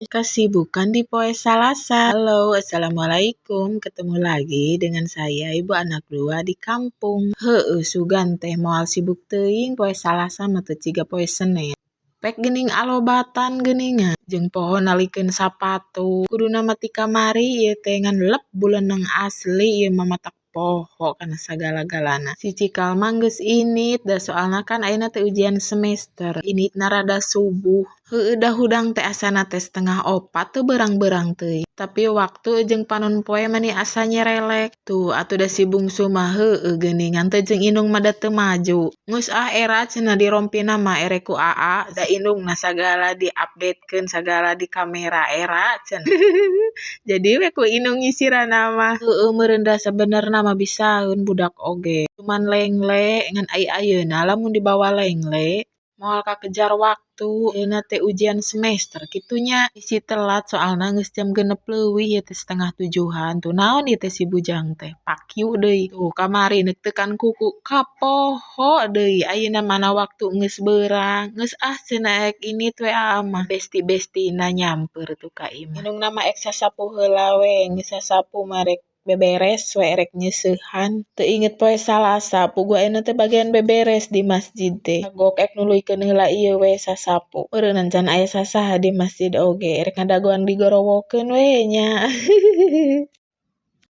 Kesibukan di poe Salasa. Halo, assalamualaikum. Ketemu lagi dengan saya, ibu anak dua di kampung. Heueuh, sugan teh moal sibuk teuing poe Salasa mah, teu ciga poe Senen. Pek geuning alobatan geuningan jeung poho nalikeun sapatu. Kuduna mah ti kamari ieu teh, ngan lep buleuneng asli ieu mah, matak poho kana sagala-galana. Si Cikal mah geus indit da soalna kan ayeuna teh ujian semester. Inditna rada subuh. Heueuh, da hudang teh asana teh 3.30 teu beurang-beurang teuing. Tapi waktu jeung panon poe mani asa nyerelek. Tuh atuh da si bungsu mah heueuh geuningan teh jeung indung mah da teu maju. Geus ah era cenah, dirompina mah ere ku Aa, da indungna sagala diupdatekeun sagala di kamera era cenah. Jadi we ku indung nyisiranna mah. Heueuh meureun, da sabenerna mah bisaeun budak oge. Cuman lengle, ngan ai ayeuna lamun dibawa lengle moal kakejar waktu. Ayeuna teh ujian semester kitu nya. Bisi telat soalna geus jam 6 leuwih ieu teh, 6.30-an. Tuh, naon ieu teh si bujang teh, pakyu deui. Tuh, kamari neuk tekan kuku kapoho deui. Ayeuna mana waktu geus beurang. Geus ah cenah, ek indit we Aa mah. Besti-bestina nyamper tuh ka imah. Indungna mah ek sasapu heula we, geus sasapu mah rek beberes we, rek nyeuseuhan. Teu inget poe Salasa puguh ayeuna teh bagian beberes di masjid teh. Kagok ek nuluykeun heula ieu we sasapu. Meureunnan can aya sasaha di masjid oge, rek ngadagoan digorowokeun we nya.